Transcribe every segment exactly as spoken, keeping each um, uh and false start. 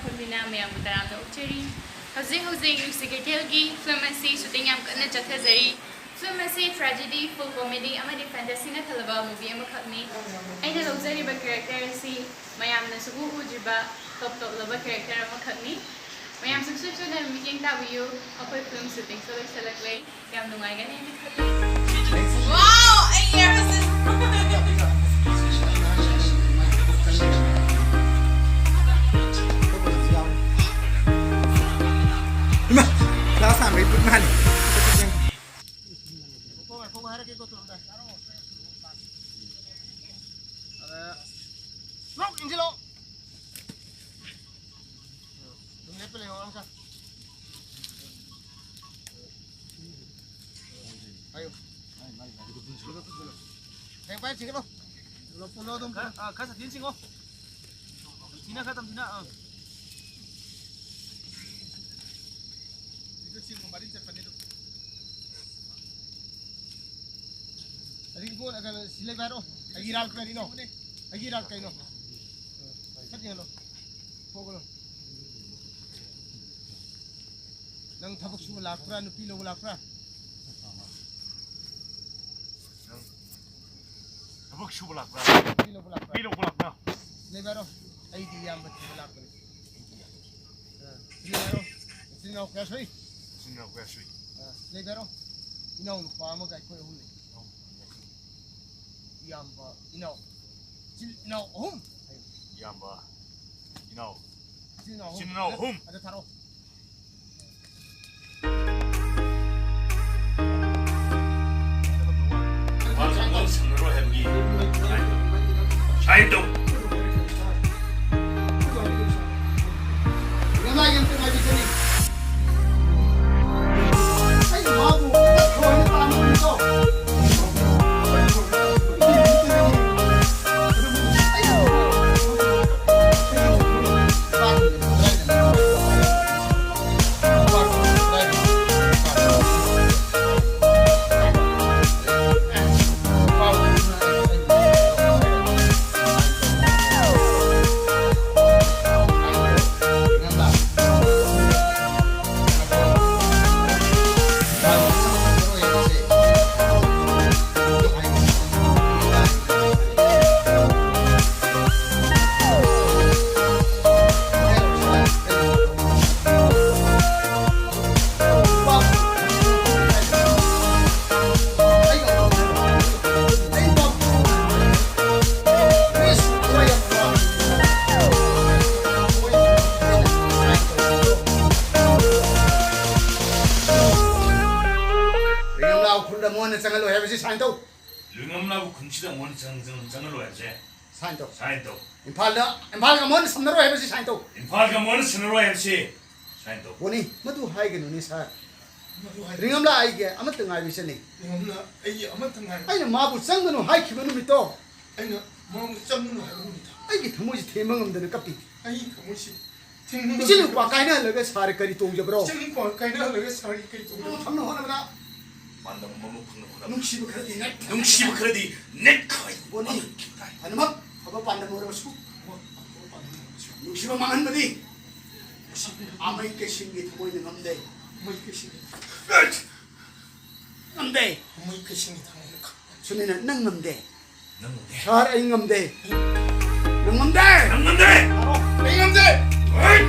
ꯈꯨꯔꯨꯝꯃꯤꯅ ꯃꯌꯥꯝꯕꯨ ꯇꯔꯥꯝꯅ ꯑꯣꯛꯆꯔꯤ꯫ ꯍꯧꯖꯤꯛ ꯍꯧꯖꯤꯛ ꯅꯨꯡꯁꯤ ꯀꯩꯊꯦꯜꯒꯤ ꯐꯤꯂꯝ ꯑꯁꯤ ꯁꯨꯇꯤꯡ ꯌꯥꯝ ꯀꯟꯅ ꯆꯠꯊꯖꯔꯤ꯫ ꯐꯤꯂꯝ ꯑꯁꯤ ꯇ꯭ꯔꯦꯖꯦꯗꯤ, ꯐꯨꯜ ꯀꯣꯃꯦꯗꯤ ꯑꯃꯗꯤ ꯐꯦꯟꯇꯥꯁꯤꯅ ꯊꯜꯂꯕ ꯃꯨꯚꯤ ꯑꯃꯈꯛꯅꯤ꯫ ꯑꯩꯅ ꯂꯧꯖꯔꯤꯕ ꯀꯦꯔꯦꯛꯇꯔ ꯑꯁꯤ ꯃꯌꯥꯝꯅ ꯁꯨꯛꯎ ꯎꯗ꯭ꯔꯤꯕ ꯇꯣꯞ ꯇꯣꯞꯂꯕ ꯀꯦꯔꯦꯛꯇꯔ ꯑꯃꯈꯛꯅꯤ꯫ ꯃꯌꯥꯝ ꯁꯨꯡꯁꯣꯏ ꯁꯣꯏꯗꯅ ꯃꯤꯠꯌꯦꯡ ꯇꯥꯕꯤꯌꯨ꯫ ꯑꯩꯈꯣꯏ ꯐꯤꯂꯝ ꯁꯨꯇꯤꯡꯁꯨ ꯂꯣꯏꯁꯤꯜꯂꯛꯂꯦ꯫ ꯌꯥꯝ ꯅꯨꯡꯉꯥꯏꯒꯅꯤ ꯍꯥꯏꯅ ꯈꯜꯂꯤ꯫ Wow, ꯑꯩ air hostess꯫ ꯏꯃꯥ, class ꯍꯥꯟꯕꯩ ꯄꯨꯠ ꯃꯥꯅꯤ꯫ ꯂꯣꯛ ꯏꯟꯁꯤꯜꯂꯣ꯫ ꯑꯗꯨꯝ ꯂꯦꯞꯄ ꯂꯩꯌꯣ, ꯑꯉꯥꯡ ꯃꯆꯥ꯫ ꯍꯥꯏꯌꯨ꯫ ꯍꯌꯦꯡ ꯄꯥꯏ ꯆꯤꯡꯈꯠꯂꯣ꯫ ꯄꯨꯜꯂꯣ, ꯄꯨꯜꯂꯣ ꯑꯗꯨꯝ꯫ ꯈꯔ, ꯑꯥ, ꯈꯔ ꯁꯥꯊꯤꯅ ꯆꯤꯡꯉꯣ꯫ ꯇꯝꯊꯤꯅ, ꯈꯔ ꯇꯝꯊꯤꯅ, ꯑꯥ꯫ ꯁꯤꯗ ꯆꯤꯡꯉꯣ, ꯃꯔꯤꯟ ꯆꯠꯄꯅꯦ ꯑꯗꯨꯝ꯫ ꯑꯗꯒꯤ ꯏꯕꯨꯡꯉꯣ, ꯀꯩꯅꯣ, ꯁꯤ ꯂꯩꯕ ꯍꯥꯏꯔꯛꯑꯣ꯫ ꯑꯩꯒꯤ ꯏꯔꯥꯜ ꯀꯔꯤꯅꯣ? ꯑꯩꯒꯤ ꯏꯔꯥꯜ ꯀꯩꯅꯣ? ꯁꯠ ꯌꯦꯡꯍꯜꯂꯣ꯫ ꯊꯣꯛꯈ꯭ꯔꯣ꯫ ꯅꯪ ꯊꯕꯛ ꯁꯨꯕ ꯂꯥꯛꯄ꯭ꯔꯥ, ꯅꯨꯄꯤ ꯂꯧꯕ ꯂꯥꯛꯄ꯭ꯔꯥ? ꯅꯪ ꯊꯕꯛ ꯁꯨꯕ ꯂꯥꯛꯄ꯭ꯔꯥ? ꯅꯨꯄꯤ ꯂꯧꯕ ꯂꯥꯛꯄ꯭ꯔꯥ? ꯅꯨꯄꯤ ꯂꯧꯕ ꯂꯥꯛꯄ꯭ꯔꯥ? ꯂꯩꯕꯔꯣ? ꯑꯩꯗꯤ ꯏꯌꯥꯝꯕ ꯊꯤꯕ ꯂꯥꯛꯄꯅꯤ꯫ ꯑ, ꯂꯩꯕꯔꯣ? ꯏꯆꯤꯟ ꯏꯅꯥꯎ ꯀꯌꯥ ꯁꯨꯏ? ꯏꯆꯤꯟ ꯏꯅꯥꯎ ꯀꯌꯥ ꯁꯨꯏ? ꯑ, ꯂꯩꯕꯔꯣ? ꯏꯅꯥꯎ ꯅꯨꯄꯥ ꯑꯃꯒ ꯑꯩꯈꯣꯏ ꯑꯍꯨꯝ ꯂꯩ꯫ ꯏꯅꯥꯎ ꯅꯨꯄꯥ ꯑꯃꯒ꯫ ꯏꯌꯥꯝꯕ, ꯏꯅꯥꯎ꯫ ꯏꯆꯤꯜ ꯏꯅꯥꯎ ꯑꯍꯨꯝ꯫ ꯏꯌꯥꯝꯕ, ꯏꯅꯥꯎ꯫ ꯏꯆꯤꯜ ꯏꯅꯥꯎ ꯑꯍꯨꯝ꯫ ꯏꯆꯤꯜ ꯏꯅꯥꯎ ꯑꯍꯨꯝ꯫ ꯑꯗ ꯊꯥꯔꯛꯑꯣ꯫ ꯃꯥ ꯊꯕꯛ ꯁꯪꯉꯔꯣꯏ ꯍꯥꯏꯕꯒꯤ sign ꯇꯧ꯫ ꯅꯨꯡꯁꯤꯗ ꯑꯃꯨꯛ ꯍꯟꯅ ꯆꯪ-, ꯆꯪ-, ꯆꯪꯍꯜꯂꯣꯏ ꯍꯥꯏꯕꯁꯦ꯫ ꯁꯥꯏꯟ ꯇꯧ꯫ ꯁꯥꯏꯟ ꯇꯧ꯫ ꯏꯝꯐꯥꯜꯗ, ꯏꯝꯐꯥꯜꯒ ꯑꯃꯨꯛ ꯍꯟꯅ ꯁꯝꯅꯔꯣꯏ ꯍꯥꯏꯕꯁꯤ ꯁꯥꯏꯟ ꯇꯧ꯫ ꯏꯝꯐꯥꯜꯒ ꯑꯃꯨꯛ ꯍꯟꯅ ꯁꯝꯅꯔꯣꯏ ꯍꯥꯏꯕꯁꯤ ꯁꯥꯏꯟ ꯇꯧ꯫ ꯕꯣꯅꯤ, ꯃꯗꯨ ꯍꯥꯏꯒꯅꯨꯅꯦ, ꯁꯥꯔ꯫ ꯃꯗꯨ ꯍꯥꯏꯒꯅꯨ꯫ ꯔꯤꯉꯝꯂꯥ ꯑꯩꯒꯤ ꯑꯃꯠꯇ ꯉꯥꯏꯕ ꯏꯆꯟꯅꯤ꯫ ꯔꯤꯉꯝꯂꯥ ꯑꯩꯒꯤ ꯑꯃꯠꯇ ꯉꯥꯏꯕ꯫ ꯑꯩꯅ ꯃꯥꯕꯨ ꯆꯪꯒꯅꯨ ꯍꯥꯏꯈꯤꯕ ꯅꯨꯃꯤꯠꯇꯣ꯫ ꯑꯩꯅ ꯃꯉꯣꯟꯗ ꯆꯪꯒꯅꯨ ꯍꯥꯏꯕ ꯅꯨꯃꯤꯠꯇꯣ꯫ ꯑꯩꯒꯤ ꯊꯃꯣꯏꯁꯤ ꯊꯦꯝꯕ ꯉꯝꯗꯅ ꯀꯞꯄꯤ꯫ ꯑꯩꯒꯤ ꯊꯃꯣꯏꯁꯤ ꯊꯦꯝꯕ ꯏꯆꯤꯜ ꯉꯝꯗꯅ ꯏꯅꯥꯎꯄꯥ ꯀꯞꯄꯤ꯫ ꯀꯥꯏꯅꯍꯜꯂꯒ ꯁꯥꯔ ꯀꯔꯤ ꯇꯣꯡꯖꯕ꯭ꯔꯣ? ꯏꯆꯤꯜ ꯏꯅꯥꯎꯄꯥ ꯀꯥꯏꯅꯍꯜꯂꯒ ꯁꯥꯔꯒꯤ ꯀꯔꯤ ꯇꯣꯡꯖꯕ꯭ꯔꯣ? ꯐꯪꯅꯕ ꯍꯣꯠꯅꯕꯗ ꯄꯥꯟꯗꯝ ꯑꯃ ꯐꯪꯅꯕ ꯍꯣꯠꯅꯕꯗ ꯅꯨꯡꯁꯤꯕ ꯈꯔꯗꯤ ꯅꯦꯛꯈꯥꯏ꯫ ꯅꯨꯡꯁꯤꯕ ꯈꯔꯗꯤ ꯅꯦꯛꯈꯥꯏ꯫ ꯕꯣꯅꯤ, ꯃꯥꯡꯍꯟꯈꯤꯕ ꯇꯥꯏ꯫ ꯄꯨꯝꯅꯃꯛ ꯑꯐꯕ ꯄꯥꯟꯗꯝ ꯑꯣꯏꯔꯕꯁꯨ, ꯅꯨꯡꯁꯤꯕ ꯃꯥꯡꯍꯟꯕꯗꯤ ꯑꯃꯩ ꯀꯩꯁꯤꯡꯒꯤ ꯊꯃꯣꯏꯅ ꯉꯝꯗꯦ꯫ ꯑꯃꯩ ꯀꯩꯁꯤꯡꯒꯤ ꯉꯝꯗꯦ꯫ ꯑꯃꯩ ꯀꯩꯁꯤꯡꯒꯤ ꯊꯃꯣꯏꯅ ꯈꯪ-, ꯁꯨꯅꯤꯅ ꯅꯪ ꯉꯝꯗꯦ꯫ ꯅꯪ ꯉꯝꯗꯦ꯫ ꯁꯥꯔ, ꯑꯩ ꯉꯝꯗꯦ꯫ ꯅꯪ ꯉꯝꯗꯦ꯫ ꯅꯪ ꯉꯝꯗꯦ꯫ ꯑꯩ ꯉꯝꯗꯦ꯫ ꯍꯩ!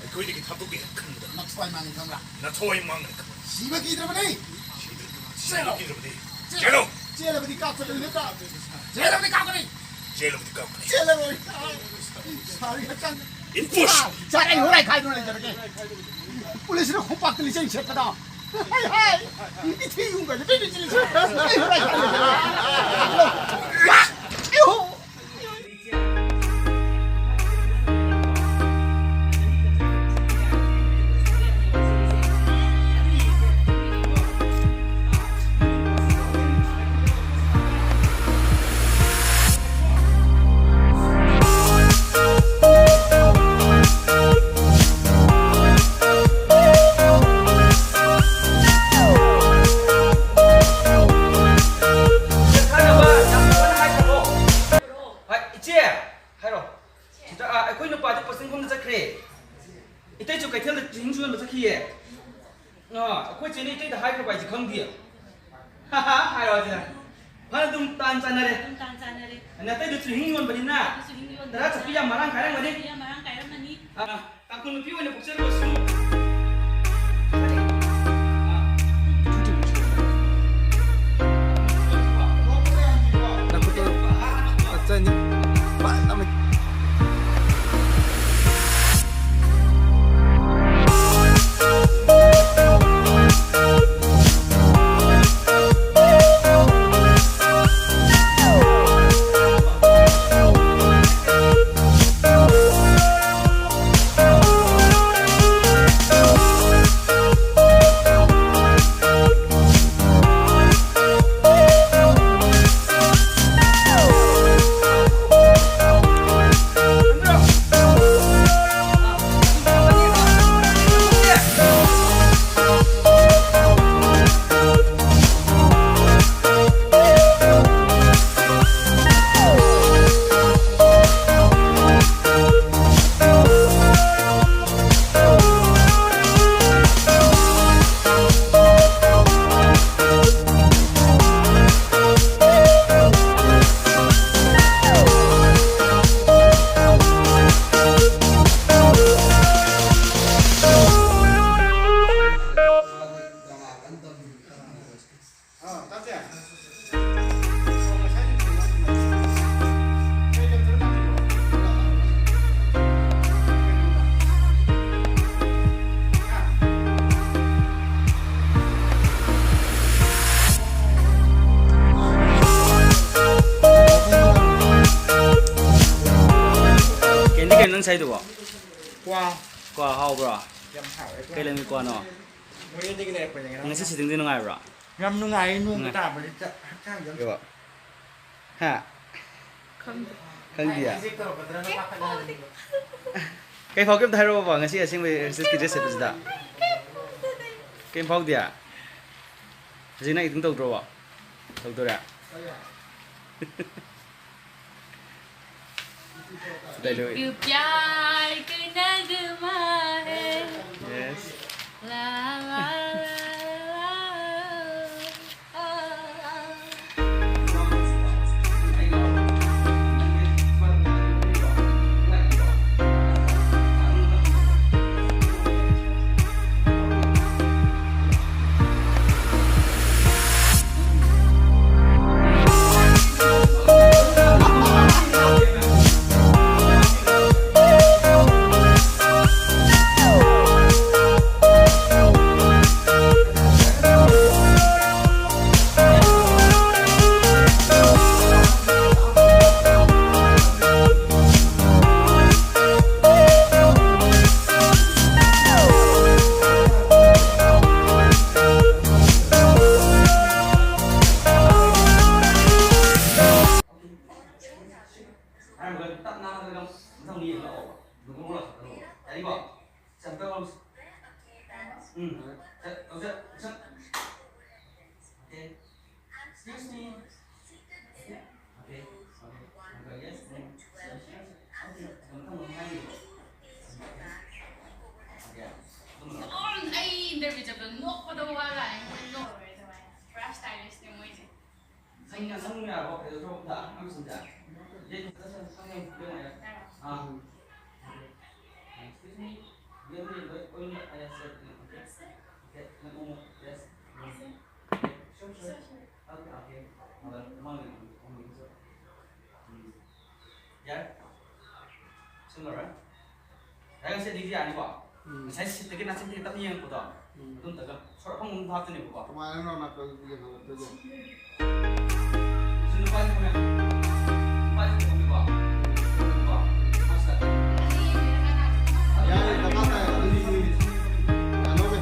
ꯑꯩꯈꯣꯏꯗꯒꯤ ꯊꯥꯗꯣꯛꯀꯦ ꯈꯟꯕꯗ ꯅꯊ꯭ꯋꯥꯏ ꯃꯥꯡꯉꯦ ꯈꯪꯕ꯭ꯔꯥ? ꯅꯊ꯭ꯋꯥꯏ ꯃꯥꯡꯉꯦ ꯈꯪꯕ꯭ꯔꯥ? ꯁꯤꯕ ꯀꯤꯗ꯭ꯔꯕꯅꯤ꯫ ꯁꯤꯕ ꯆꯦꯜꯂꯣ꯫ ꯀꯤꯗ꯭ꯔꯕꯅꯤ꯫ ꯆꯦꯜꯂꯣ꯫ ꯆꯦꯜꯂꯣ꯫ ꯆꯦꯜꯂꯕꯗꯤ ꯀꯥꯞꯀꯗꯣꯏ ꯅꯠꯇ꯭ꯔꯥ? ꯆꯦꯜꯂꯕꯗꯤ ꯀꯥꯞꯀꯅꯤ꯫ ꯆꯦꯜꯂꯕꯗꯤ ꯀꯥꯞꯀꯅꯤ꯫ ꯆꯦꯜꯂꯔꯣꯏ꯫ ꯁꯥꯔꯤ ꯍꯛꯆꯥꯡ꯫ ꯏꯝꯄꯣꯁ꯫ ꯁꯥꯔ, ꯑꯩ ꯍꯣꯔꯥꯏ ꯈꯥꯏꯗꯨꯅ ꯂꯩꯖꯔꯒꯦ꯫ ꯄꯨꯂꯤꯁꯅ ꯈꯣꯡꯄꯥꯛꯇ ꯂꯤꯆꯩ ꯁꯦꯠꯄꯗꯣ꯫ ꯍꯥꯏ, ꯍꯥꯏ꯫ ꯏꯊꯤ ꯌꯨꯡꯒ ꯂꯤꯆꯩ ꯁꯦꯠꯄꯗꯣ꯫ ꯑꯩ ꯍꯣꯔꯥꯏ ꯈꯥꯏꯗꯨꯅ ꯂꯩꯖꯔꯒꯦ꯫ ꯆꯦ! ꯍꯥꯏꯔꯣ꯫ ꯁꯤꯗ, ꯑ, ꯑꯩꯈꯣꯏ ꯅꯨꯄꯥꯗꯣ ꯄꯣꯁꯇꯤꯡ ꯈꯣꯝꯗ ꯆꯠꯈ꯭ꯔꯦ꯫ ꯏꯇꯩꯁꯨ ꯀꯩꯊꯦꯜꯗ ꯆꯨꯍꯤꯡ ꯁꯨꯍꯟꯕ ꯆꯠꯈꯤꯌꯦ꯫ ꯑ, ꯑꯩꯈꯣꯏ ꯆꯦꯅ ꯏꯇꯩꯗ ꯍꯥꯏꯈ꯭ꯔꯕ ꯍꯥꯏꯁꯦ ꯈꯪꯗꯦ꯫ ꯍꯥꯏꯔꯣ ꯁꯤꯗ꯫ ꯐꯅ ꯑꯗꯨꯝ ꯇꯥꯟ ꯆꯥꯟꯅꯔꯦ꯫ ꯑꯗꯨꯝ ꯇꯥꯟ ꯆꯥꯟꯅꯔꯦ꯫ ꯅꯇꯩꯗꯨ ꯆꯨꯍꯤꯡ ꯌꯣꯟꯕꯅꯤꯅ ꯑꯗꯨꯁꯨ ꯍꯤꯡ ꯌꯣꯟꯕ ꯇꯔꯥ ꯆꯠꯄꯤ ꯌꯥꯝ ꯃꯔꯥꯡ ꯀꯥꯏꯔꯝꯒꯅꯤ꯫ ꯆꯠꯄꯤ ꯌꯥꯝ ꯃꯔꯥꯡ ꯀꯥꯏꯔꯝꯃꯅꯤ꯫ ꯑ, ꯇꯥꯡꯈꯨꯜ ꯅꯨꯄꯤ ꯑꯣꯏꯅ ꯄꯣꯛꯆꯔꯨꯔꯁꯨ꯫ ꯅꯈꯨꯠꯇꯣ ꯐꯖꯅꯤ꯫ ꯐꯖꯅ꯫ ꯀꯦꯟꯗꯤ ꯀꯩꯅꯣ ꯅꯪ ꯁꯥꯏꯗꯨꯕꯣ? ꯀ꯭ꯋꯥ꯫ ꯀ꯭ꯋꯥ ꯍꯥꯎꯕ꯭ꯔꯣ? ꯌꯥꯝ ꯍꯥꯎꯋꯦ ꯀ꯭ꯋꯥ꯫ ꯀꯩ ꯂꯝꯒꯤ ꯀ꯭ꯋꯥꯅꯣ? ꯃꯣꯔꯦꯗꯒꯤ ꯂꯩꯔꯛꯄꯅꯦ ꯉꯔꯥꯡ꯫ ꯉꯁꯤ ꯁꯤꯇꯤꯡꯗꯤ ꯅꯨꯡꯉꯥꯏꯕ꯭ꯔꯣ? ꯌꯥꯝ ꯅꯨꯡꯉꯥꯏꯌꯦ, ꯅꯣꯡꯒ ꯅꯨꯡꯉꯥꯏ꯫ ꯇꯥꯕꯁꯤꯗ ꯍꯛꯆꯥꯡꯁꯦ ꯌꯥꯝ ꯀꯩꯕ? ꯍꯥ? ꯈꯪꯗꯦ꯫ ꯈꯪꯗꯤꯌꯦ? ꯍꯧꯖꯤꯛ ꯇꯧꯔꯛꯄꯗꯨꯅ ꯅꯣꯏ ꯄꯥꯈꯠꯂꯦ ꯍꯥꯏꯕꯅꯤꯀꯣ꯫ ꯀꯩ ꯐꯥꯎꯒꯦ ꯑꯝꯇ ꯍꯥꯏꯔꯛꯑꯣꯕ, ꯉꯁꯤ ꯑꯁꯦꯡꯕꯩ ꯔꯤꯁꯔꯁꯀꯤ ꯗ꯭ꯔꯦꯁ ꯁꯦꯠꯄꯁꯤꯗ? ꯀꯩꯝ ꯐꯥꯎꯗꯦ꯫ ꯍꯧꯖꯤꯛ ꯅꯪ ꯑꯦꯛꯇꯤꯡ ꯇꯧꯗ꯭ꯔꯣꯕ? ꯇꯧꯗꯣꯔꯦ? Dialogue. प्यार के नगमा है। Yes. ला, ला, ला, ला, ला। ꯍꯥꯏꯔꯝꯃꯒ ꯇꯞꯅ ꯍꯥꯏꯔꯒ ꯃꯊꯪ ꯃꯤ ꯑꯃ ꯂꯥꯛꯑꯣꯕ꯫ ꯅꯨꯡꯒꯨꯝꯕ ꯂꯥꯛꯁꯜꯂꯣ꯫ ꯌꯥꯅꯤꯀꯣ? ꯁꯦꯟꯇꯔ ꯑꯃ꯫ ꯎꯝ꯫ ꯆꯠ-, ꯇꯧꯁꯦ꯫ Action. Okay. Excuse me. Okay. Okay. Okay. Yes. Um. Okay. ꯃꯊꯪ ꯑꯃꯨꯛ ꯍꯥꯏꯔꯤꯕ꯫ ꯑꯣꯀꯦ꯫ ꯑꯗꯨꯝ ꯂꯥꯛꯑꯣ꯫ ꯑꯩ ꯏꯟꯇꯔꯚ꯭ꯌꯨ ꯆꯠꯄꯗ ꯅꯣꯛꯄꯗ ꯋꯥ ꯂꯥꯛꯑꯦ꯫ ꯃꯣꯏ ꯅꯣꯛꯑꯔꯣꯏ ꯑꯗꯨꯃꯥꯏꯅ꯫ ꯄꯨꯔꯥ ꯁ꯭ꯇꯥꯏꯂꯤꯁ꯭ꯠꯅꯦ ꯃꯣꯏꯁꯦ꯫ ꯁꯪ-, ꯁꯪ ꯌꯥꯔꯕꯣ? ꯀꯩꯗꯧ ꯊꯣꯛꯂꯛꯄꯗ? ꯑꯉꯥꯡꯁꯤꯡꯁꯦ? ꯌꯦ, ꯁꯪ, ꯁꯪ, ꯁꯪ ꯌꯦꯡ, ꯌꯦꯡꯉꯣ, ꯌꯥꯔꯦ꯫ ꯑꯥ꯫ Excuse me. ꯌꯦꯡꯉꯣ, ꯌꯦꯡꯉꯣ, ꯂꯣꯏ, ꯂꯣꯏ, ꯑꯥ, yes, yes, okay. Okay, ꯅꯪ ꯑꯃꯨꯛ, yes. ꯎꯝ꯫ Okay, sure, sure. Okay, okay. ꯃꯥꯅ, ꯃꯥꯅ, ꯎꯝ꯫ ꯌꯥꯔꯦ? ꯁꯤ ꯂꯣꯏꯔꯦ? ꯌꯥꯔꯦ, ꯉꯁꯤ ꯑꯅꯤꯗꯤ ꯌꯥꯔꯅꯤꯀꯣ? ꯎꯝ꯫ ꯉꯁꯥꯏ ꯁꯤꯠꯇꯒꯤ ꯅꯥꯆꯤꯟꯗꯒꯤ ꯇꯞꯅ ꯌꯦꯡꯉꯛꯄꯗꯣ? ꯎꯝ꯫ ꯑꯗꯨꯝꯇꯒ ꯁꯣꯔ ꯑꯐꯪꯕ ꯑꯃ ꯍꯥꯞꯇꯣꯏꯅꯦꯕꯀꯣ? ꯀꯃꯥꯏꯅꯅꯣ ꯅꯥꯀꯜꯒꯤ ꯌꯦꯡꯍꯜꯂꯛꯇꯣꯏꯁꯦ? ꯁꯤ ꯅꯨꯄꯥꯁꯤ ꯈꯪꯉꯦ? ꯅꯨꯄꯥꯁꯤ ꯈꯪꯉꯦꯀꯣ? ꯈꯪꯉꯦꯀꯣ? ꯃꯥꯁꯇꯔ꯫ ꯌꯥꯔꯦ, ꯗꯔꯀꯥꯔ ꯇꯥꯏ꯫ ꯑꯗꯨꯗꯤ ꯌꯥꯅꯕ꯫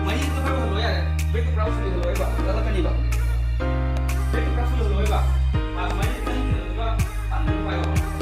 ꯃꯍꯤꯗꯣ ꯈꯔ ꯍꯜꯂꯣ ꯌꯥꯔꯦ꯫ ꯕ꯭ꯔꯦꯛꯇꯣ ꯄꯨꯔꯥ ꯐꯨꯜ ꯍꯜꯂꯣꯏꯕ, ꯀꯜꯂꯛꯀꯅꯤꯕ꯫ ꯕ꯭ꯔꯦꯛꯇꯣ ꯄꯨꯔꯥ ꯐꯨꯜ ꯍꯜꯂꯣꯏꯕ꯫ ꯃꯥ ꯃꯍꯤ ꯈꯤꯇꯪ ꯍꯜꯂꯒ ꯇꯥꯟꯅꯕ ꯄꯥꯏꯌꯣ꯫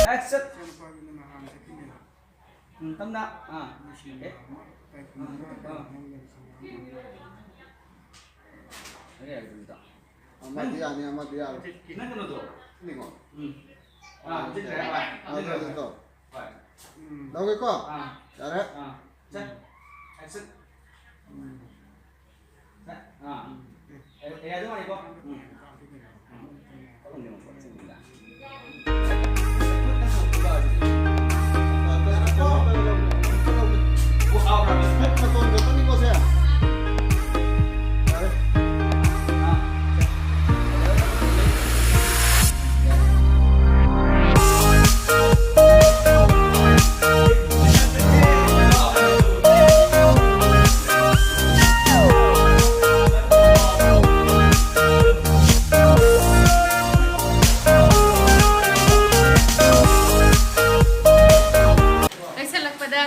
Action. ꯎꯝ, ꯇꯞꯅ꯫ ꯑꯥ꯫ ꯑꯦ꯫ ꯑꯥ꯫ ꯌꯥꯔꯦ, ꯌꯥꯔꯦ, ꯑꯗꯨꯝ ꯇꯧ꯫ ꯑꯃꯗꯤ ꯌꯥꯅꯤ, ꯑꯃꯗꯤ ꯌꯥꯔꯣꯏ꯫ ꯅꯪ ꯀꯩꯅꯣꯗꯣ? ꯁꯤꯅꯤꯀꯣ? ꯎꯝ꯫ ꯑꯥ, ꯁꯤ ꯌꯥꯔꯦ, ꯚꯥꯏ꯫ ꯑꯥ, ꯑꯗꯨ ꯇꯧ꯫ ꯍꯣꯏ꯫ ꯂꯧꯒꯦꯀꯣ? ꯑꯥ꯫ ꯌꯥꯔꯦ꯫ ꯑꯥ꯫ ꯆꯠ꯫ Action꯫ ꯎꯝ꯫ ꯆꯠ꯫ ꯑꯥ꯫ ꯑꯦ, ꯑꯦ, ꯑꯗꯨ ꯃꯥꯜꯂꯤꯀꯣ? ꯎꯝ꯫ ꯎꯝ꯫ ꯈꯨꯠꯅ ꯁꯣꯛꯄ꯫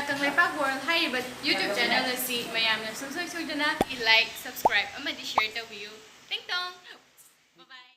ꯀꯪꯂꯩꯄꯥꯛ ꯋꯥꯔꯜ ꯍꯥꯏꯔꯤꯕ YouTube ꯆꯦꯅꯦꯜ ꯑꯁꯤ ꯃꯌꯥꯝꯅ ꯁꯨꯡꯁꯣꯏ ꯁꯣꯏꯗꯅ like, subscribe ꯑꯃꯗꯤ share ꯇꯧꯕꯤꯌꯨ꯫ ꯇꯤꯡ ꯇꯣꯡ! Bye bye!